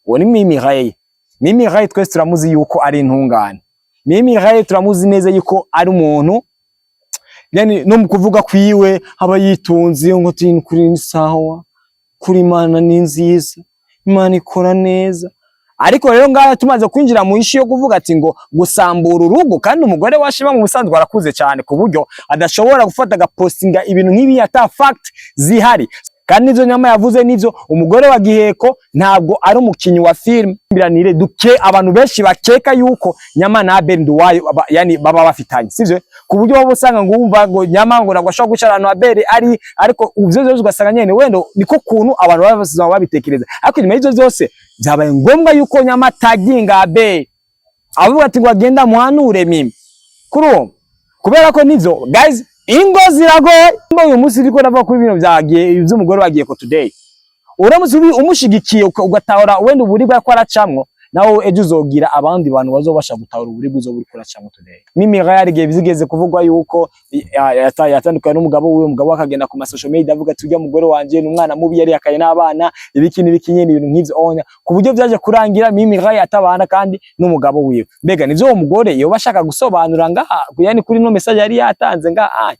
Uwo ni Mimi Ray. Mimi Ray twese turamuzi yuko ari intungane. Mimi Ray turamuzi neza yuko ari umuntu, yani no mu kuvuga kwiwe aba yitunze, ngo ati kuri sawa, kuri Imana ni nziza, Imana ikora neza. Ariko rero ngaha tumaze kwinjira mu issue yo kuvuga ati ngo gusambura urugo, kandi umugore wa Shema mu busanzwe arakuze cyane ku buryo adashobora gufata agapostinga ibintu nk'ibi ata fact zihari. Kandi nivyo Nyama yavuze nivyo, umugore wa Giheko ntabwo ari umukinyi wa film. Biranire duke abantu benshi bakeka yuko Nyama na Abel Nduwayo yani baba bafitanye, sivyo? Ku buryo baba usanga ngo wumva ngo Nyama ngo ntabwo ashobora gucara ahantu Abel ari, ariko ivyo vyose ugasanga nyene wenda niko kuntu abantu baba basize babitekereza. Ariko nyuma y'ivyo vyose byabaye ngombwa yuko Nyama taginga Abel, avuga ati ngo agenda muhanure Mimi kuri uwo, kubera ko nivyo guys, ingo ziragoye. Uyu munsi uriko ndavuga kuri bino vyagiye ivy'umugore wagiye ko today, uramutse umushigikiye ugatahura wenda uburibwe ko aracamwo, nawe ejo uzogira abandi bantu bazobasha gutahura uburibwe uzoba uriko uracamwo today. Mimi Ray igihe bizigeze kuvugwa yuko yatandukanye n'umugabo wiwe, umugabo we akagenda ku ma social media avuga ati urya mugore wanje ni umwana mubi, yari yakaye n'abana, ibiki n'ibiki nyene, ibintu nk'ivyo onya, ku buryo vyaje kurangira Mimi Ray atabana kandi n'umugabo wiwe. Mbega nivyo uwo mugore yoba ashaka gusobanura ngaha, yani kuri no message yari yatanze ngaha?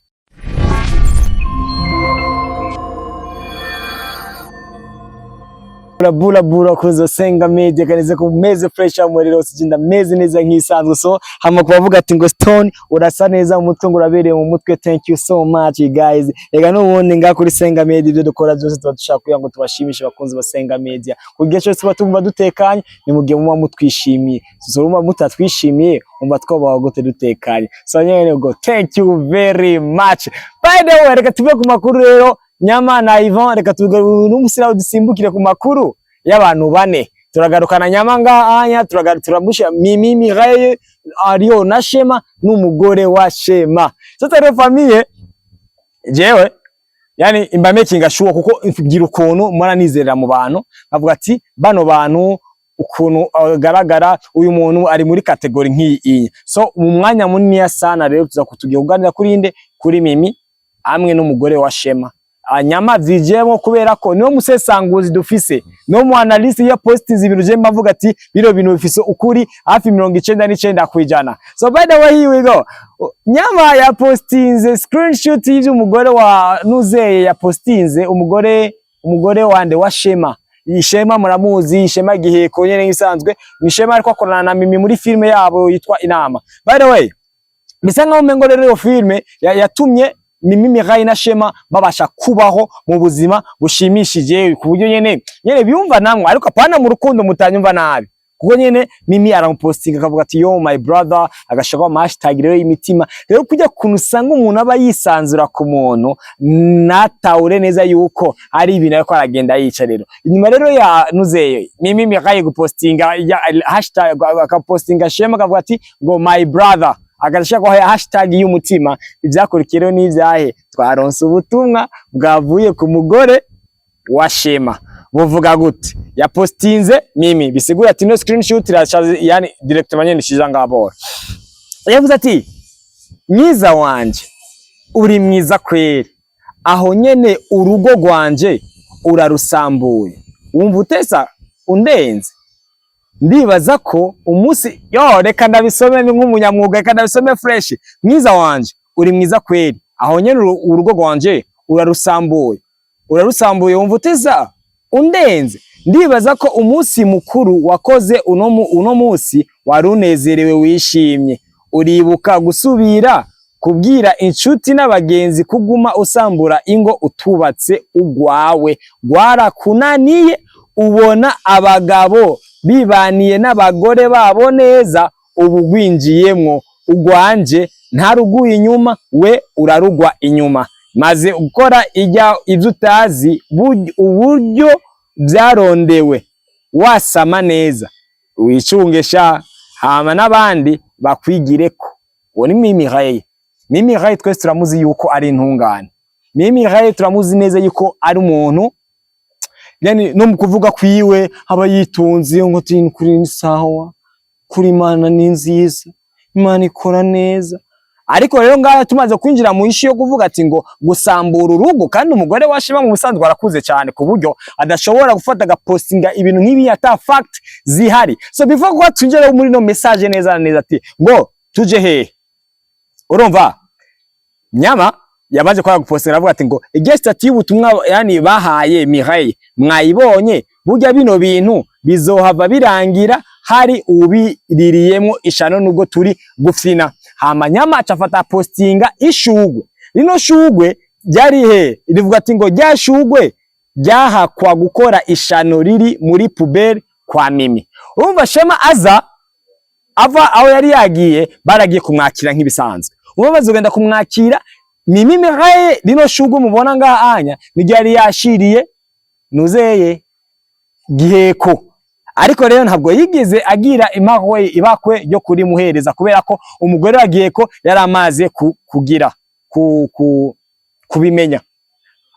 Bula bula bula kuzo Senga Media, kaneze ko meze fresh amuriro sijinda meze neza nk'isanzwe. So hama kubavuga ati ngo Stone urasa neza mu mutwe, ngo urabereye mu mutwe, thank you so much you guys. Ega n'ubundi nga kuri Senga Media ibyo dukora byose tuba dushaka kugira ngo tubashimishe abakunzi ba Senga Media. Kugira cyose tuba tumva dutekanye ni mu gihe muba mutwishimiye. So muba mutatwishimiye umva twabaho gute dutekanye? So nyene ngo thank you very much. By the way, reka tuve ku makuru rero Nyama na Ivan, reka n'umusiraho dusimbukire ku makuru y'abantu bane. Turagarukana Nyama ngahanya, turamusha Mimi Mireille, ariyo na Shema n'umugore wa Shema. Sasa rero famille, jewe yani imba making sure, kuko mvugira ukuntu mora nizerera mu bantu, nkavuga ati bano bantu ukuntu agaragara, uyu muntu ari muri category nk'iyi. So mu mwanya munini sana rero tuza kutugiye kuganira kuri inde? Kuri Mimi hamwe n'umugore wa Shema. Nyama vyijemo kubera ko niwo musesanguzi dufise, niwo mu analyst ya postinze ibintu, je mbavuga ati bino bintu bifise ukuri hafi 99%. So by the way, here we go. Nyama ya postinze screenshot y'ivyo umugore wa Nuzeye ya postinze, umugore wande? Wa Shema. Iyi Shema muramuzi, Shema Giheko nyene nk'isanzwe, ni Shema ariko akorana na Mimi muri filme yabo yitwa Inama. By the way, bisa nkaho umengo rero iyo filme yatumye Mimi Mireille na Shema babasha kubaho mu buzima bushimishije, ku buryo nyene nyene biyumva namwe, ariko apana mu rukundo, mutanyumva nabi, kuko nyene Mimi aramupostinga akavuga ati "Yo my brother", agashaka ama hashtag rero y'imitima. Rero kujya kuntu usanga umuntu aba yisanzura ku muntu natahure neza yuko ari ibintu ariko aragenda yica. Rero inyuma rero ya Nuzeye Mimi Mireille gupostinga ya hashtag, akapostinga Shema akavuga ati ngo "My brother", agashaka ko hashtag y'umutima, ivyakurikiye rero n'ivyahe? Twaronse ubutumwa bwavuye ku mugore wa Shema buvuga gute? Yapostinze Mimi, bisigura ati no screenshot irashaze, yani directement nyene ishiza ngabora. Yavuze ati "Mwiza wanje, uri mwiza kweri, aho nyene urugo rwanje urarusambuye, wumva utesa undenze. Ndibaza ko umunsi yo, reka ndabisome ni nk'umunyamwuga, reka ndabisome fresh. Mwiza wanje, uri mwiza kweri, aho nyene urugo rwanje urarusambuye, urarusambuye, wumva uteza undenze. Ndibaza ko umunsi mukuru wakoze uno munsi wari unezerewe, wishimye. Uribuka gusubira kubwira inshuti n'abagenzi kuguma usambura ingo utubatse ugwawe rwarakunaniye. Ubona abagabo bibaniye n'abagore babo neza, ubu gwinjiyemwo. Ugwanje ntaruguye inyuma, we urarugwa inyuma. Maze gukora ijya ibyo utazi uburyo byarondewe, wasama neza, wicunge sha, hama n'abandi bakwigireko." Uwo ni Mimi Ray. Mimi Ray twese turamuzi yuko ari intungane. Mimi Ray turamuzi neza yuko ari umuntu, yani no mu kuvuga kwiwe aba yitunze, ngo ati kuri sawa, kuri Imana ni nziza, Imana ikora neza. Ariko rero ngaha tumaze kwinjira mu issue yo kuvuga ati ngo gusambura urugo, kandi umugore wa Shema mu busanzwe arakuze cyane ku buryo adashobora gufata agapostinga ibintu nk'ibi ata fact zihari. So before ko twinjira muri no message neza na neza, ati ngo tuje hehe, urumva Nyama yamaze kwa gupostinga aravuga ati ngo igihe y'ubutumwa yani bahaye Mireille mwayibonye, burya bino bintu bizohava birangira hari ubiririyemwo ishano nubwo turi gufina. Hama Nyama aca afata postinga ishugwe. Rino shugwe ryari he? Rivuga ati ngo rya shugwe ryahakwa gukora ishano riri muri poubelle kwa Mimi. Urumva Shema aza ava aho yari yagiye, baragiye kumwakira nk'ibisanzwe. Ubu bamaze kugenda kumwakira, Mimi Mireille, rino shugwe mubona ngaha anya niryo yari yashiriye nuzeye Giheko. Ariko rero ntabwo yigeze agira impakwe ibakwe ryo kurimuhereza, kubera ko umugore wa Giheko yari amaze kugira kubimenya,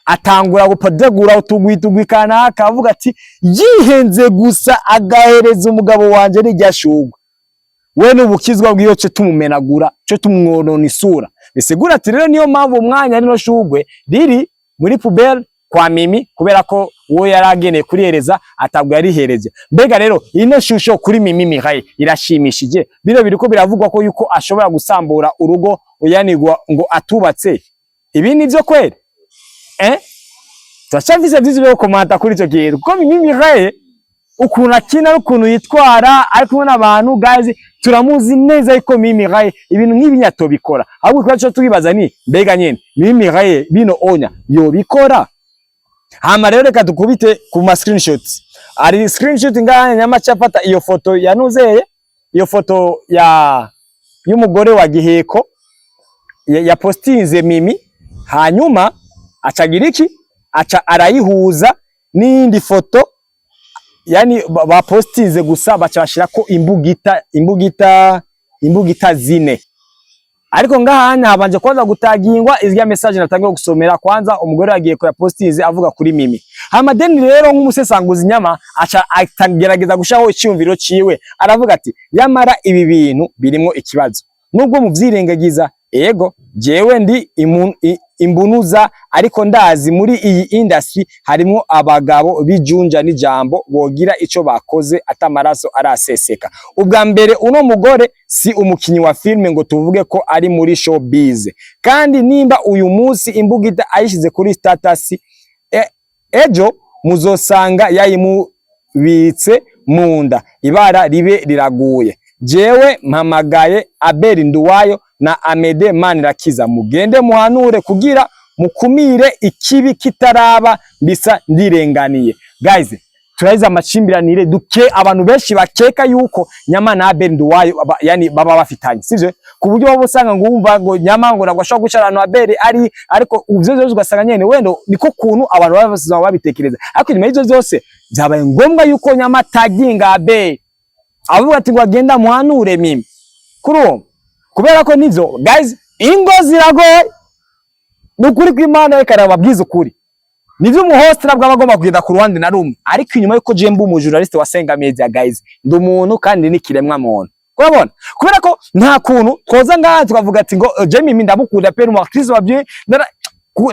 atangura gupadagura utugwi tugwi kanaka, avuga ati yihenze gusa agahereza umugabo wanje n'irya shugwe, we n'ubukizwa bwiyo ce tumumenagura, ce tumwonona isura. Bisigura ati rero niyo mpamvu umwanya rino shugwe riri muri poubelle kwa Mimi, kubera ko uwo yari ageneye kurihereza atabwo yarihereje. Mbega rero ino shusho kuri Mimi Mireille irashimishije? Bino biriko biravugwa ko yuko ashobora gusambura urugo yanigwa ngo atubatse, ibi nivyo kweri? Turacafise vyinshi vyo gukomanta kuri ico kintu, kuko Mimi Mireille ukuntu akina n'ukuntu yitwara ari kumwe n'abantu, guys, turamuzi neza yuko Mimi Mireille ibintu nk'ibi nyatobikora. Ahubwo ikibazo tukibaza ni mbega nyene Mimi Mireille bino onya yobikora? Hama rero reka dukubite ku ma screenshots. Ari screenshot ngaha, Nyama capata iyo foto yanuzeye, iyo foto ya y'umugore wa Giheko ya postinze Mimi, hanyuma acagira iki, aca arayihuza n'iyindi foto yani bapostinze gusa, baca bashirako imbugita zine. Ariko ngaha habanje kwanza gutagingwa izya message natangiye gusomera kwanza umugore yagiye ko yapostinze avuga kuri Mimi. Hama deni rero nk'umusesanguzi Nyama aca atagerageza gushaho icyumviro ciwe, aravuga ati yamara ibi bintu birimo ikibazo nubwo muvyirengagiza. Ego jewe ndi imbunuza, ariko ndazi muri iyi industry harimwo abagabo bijunja n'ijambo bogira ico bakoze atamaraso araseseka. Ubwa mbere, uno mugore si umukinyi wa filme ngo tuvuge ko ari muri showbiz, kandi nimba uyu munsi imbugita ayishize kuri status, ejo muzosanga yayimubitse munda, ibara ribe riraguye. Jewe mpamagaye Abel Nduwayo na Amede Manirakiza, mugende muhanure kugira mukumire ikibi kitaraba, bisa ndirenganiye. Guys, turahize amacimbiranire duke abantu benshi bakeka yuko Nyama na Abel Nduwayo yani baba bafitanye, sivyo? Ku buryo baba usanga ngo wumva ngo Nyama ngo ntabwo ashobora gucara ahantu Abel ari, ariko ivyo vyose ugasanga nyene wenda niko kuntu abantu baba basize babitekereza. Ariko nyuma y'ivyo vyose byabaye ngombwa yuko Nyama ataginga Abel, avuga ati ngo agenda muhanure Mimi kuri uwo, kubera ko nivyo guys, ingo ziragoye. Ni ukuri kw'Imana, reka nababwize ukuri, nivyo umuhost nabwo aba agomba kugenda ku ruhande na rumwe, ariko inyuma yuko je mba umujournaliste wa Senga Media, guys, ndi umuntu kandi ni kiremwa muntu. Urabona, kubera ko nta kuntu twoza ngaha tukavuga ati ngo je Mimi ndamukunda pe, mu artiste wa bien,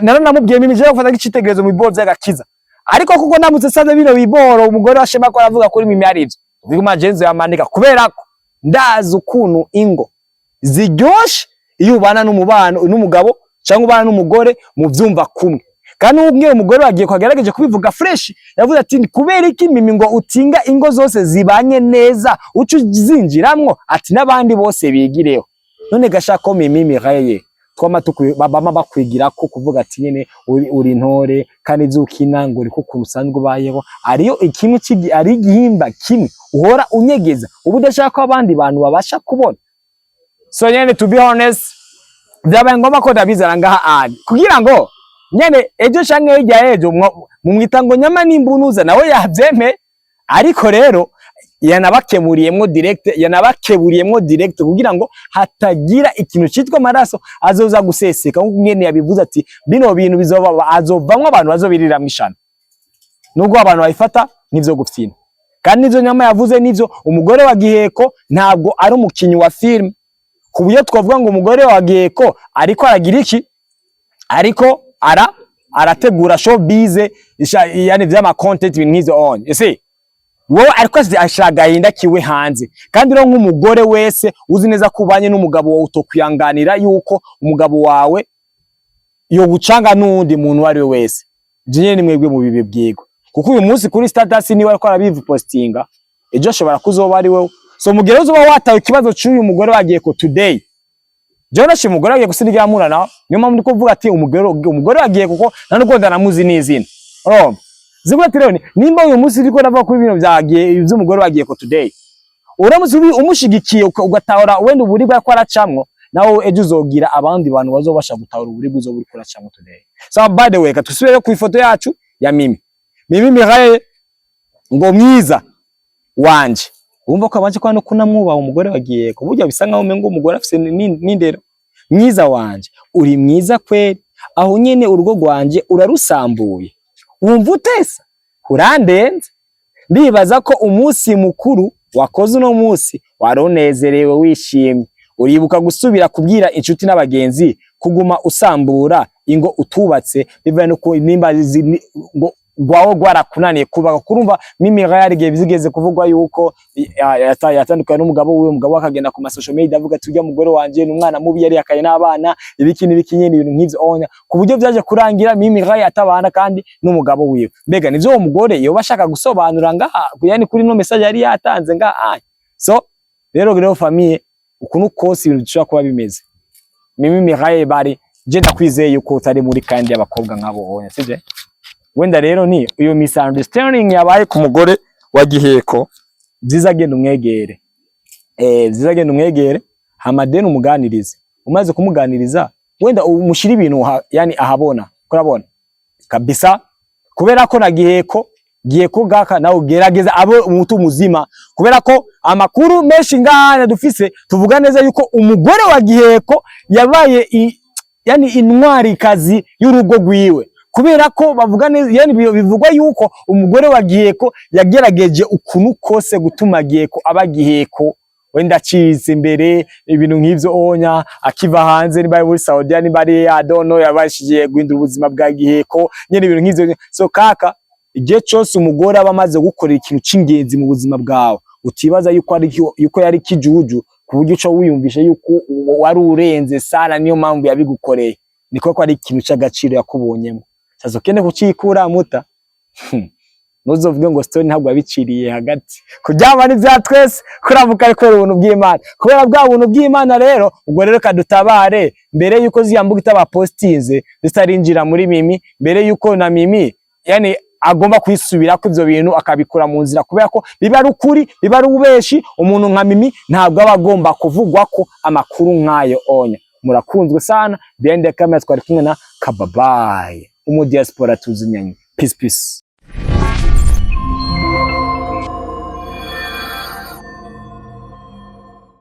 naranamubwiye Mimi je gufata nk'icitegererezo mu biboro vy'agakiza. Ariko kuko ndamutse saze bino biboro umugore wa Shema ko aravuga kuri Mimi ari ivyo biguma jenzo yamanika, kubera ko ndazi ukuntu ingo ziryoshe iyo ubana n'umubano n'umugabo cyangwa ubana n'umugore mu vyumva kumwe. Kandi ubwiye umugore wagiye kwagerageje kubivuga fresh, yavuze ati kubera iki Mimi ngo utinga ingo zose zibanye neza uca uzinjiramwo, ati n'abandi bose bigireho. None gashako Mimi Mireille twama bama bakwigira ko kuvuga ati nyene uri intore, kandi ivyo ukina ngo uriko ukuntu usanzwe ubayeho, ariyo ikimwe ari igihimba kimwe uhora unyegeza, uba udashaka ko abandi bantu babasha kubona. So nyene, to be honest, byabaye ngombwa ko ndabizana ngaha ari kugira ngo nyene ejo canke hirya ejo mumwita ngo Nyama n'imbunuza nawe yavyeme. Ariko rero yanabakemuriyemwo direct, yanabakeburiyemwo direct kugira ngo hatagira ikintu citwa amaraso azoza guseseka, nkuko nyene yabivuze ati bino bintu bizoba azovamwo abantu bazobirira mw'ishano, nubwo abantu babifata nk'ivyo gufyina. Kandi nivyo Nyama yavuze nivyo, umugore wa Giheko ntabwo ari umukinyi wa film ku buryo ashobora gufata ngo apostinge ibintu nk'ibi. Ku buryo twavuga ngo umugore wa Giheko ariko aragira iki, ariko arategura showbiz, yani vy'ama content, ibintu nk'ivyo on. You see, wowe ariko ashira agahinda kiwe hanze. Kandi rero nk'umugore wese uzi neza ko ubanye n'umugabo wawe, utokwihanganira yuko umugabo wawe yogucanga n'uwundi muntu uwo ari we wese. Ivyo nyene ni mwebwe mu bibi bwigwa, kuko uyu munsi kuri status niwe ariko arabipostinga, ejo ashobora kuzoba ari wewe. So mugere uzoba watawe ikibazo c'uyu mugore wagiye ko today. Jewe nashimye umugore wagiye gusiga mura nawe, niyo mpamvu ndiko kuvuga ati umugore wagiye, kuko nta nubwo ndanamuzi n'izina. Urumva zibura ati rero nimba uyu munsi ndiko ndavuga kuri ibintu vyagiye ivy'umugore wagiye ko today, uramutse umushigikiye ugatahura wenda uburibwe ko aracamwo, nawe ejo uzogira abandi bantu bazobasha gutahura uburibwe uzoba uriko uracamwo today. So by the way, ka tusubire ku ifoto yacu ya Mimi. Mimi Mihaye ngo "Mwiza wanje", wumva ko abanje kwa no kunamwubaha umugore wagiye ko burya bisa nkaho umengo umugore afise n'indero. "Mwiza wanje, uri mwiza kweri. Aho nyene urugo rwanje urarusambuye, wumva utesa, urandenze. Ndibaza ko umunsi mukuru wakoze uno munsi warunezerewe, wishimye. Uribuka gusubira kubwira inshuti n'abagenzi kuguma usambura ingo utubatse bivaye nuko nimba ngo gwawo gwarakunaniye kubaka." Kurumva Mimi yari igihe bizigeze kuvugwa yuko yatandukanye n'umugabo wiwe, umugabo we akagenda ku ma social media avuga ati "Urya mugore wanje ni umwana mubi, yari yakaye n'abana", ibiki n'ibiki nyene, ibintu nk'ivyo onya, ku buryo vyaje kurangira Mimi atabana kandi n'umugabo wiwe. Mbega nivyo uwo mugore yoba ashaka gusobanura ngaha, yani kuri no message yari yatanze ngaha? So rero famille, ukuntu kose ibintu bishobora kuba bimeze, Mimi Mihaye bari je ndakwizeye yuko utari muri kandi y'abakobwa nk'abo onya, sivyo? Wenda rero ni iyo misunderstanding yabaye ku mugore wa Giheko. Byiza genda umwegere, byiza genda umwegere, hama then umuganirize. Umaze kumuganiriza, wenda umushira ibintu yani ahabona, kurabona kabisa, kubera ko na Giheko gaka nawe gerageza abe umutu muzima, kubera ko amakuru menshi ngahanya dufise tuvuga neza yuko umugore wa Giheko yabaye yani intwarikazi y'urugo rwiwe, kubera ko bavuga neza, yani bivugwa yuko umugore wa Giheko yagerageje ukuntu kose gutuma Giheko aba Giheko, wenda acitse imbere, ibintu nk'ivyo onya. Akiva hanze, niba ari muri Saudiya, niba ari adono, yabashije guhindura ubuzima bwa Giheko nyene, ibintu nk'ivyo. So kaka, igihe cose umugore aba amaze gukorera ikintu c'ingenzi mu buzima bwawe, utibaza yuko ari yuko yari kijuju ku buryo uca wiyumvisha yuko wari urenze sana niyo mpamvu yabigukoreye. Niko ko ari ikintu c'agaciro yakubonyemo. Sasa ukene kucikura muta, ntuzovuge ngo story ntabwo yabiciriye hagati. Kuryama ni vya twese, kuramuka ari kubera ubuntu bw'Imana, kubera bwa buntu bw'Imana. Rero ubwo rero kadutabare mbere yuko ziriya mbuga itabapostinze zitarinjira muri Mimi, mbere yuko na Mimi yani agomba kwisubirako ivyo bintu akabikura mu nzira, kubera ko biba ari ukuri, biba ari ububeshi. Umuntu nka Mimi ntabwo aba agomba kuvugwa ko amakuru nk'ayo onya. Murakunzwe sana. Behind the camera twari kumwe na Kababaye umu diaspora, tuzinyanye. Peace, peace.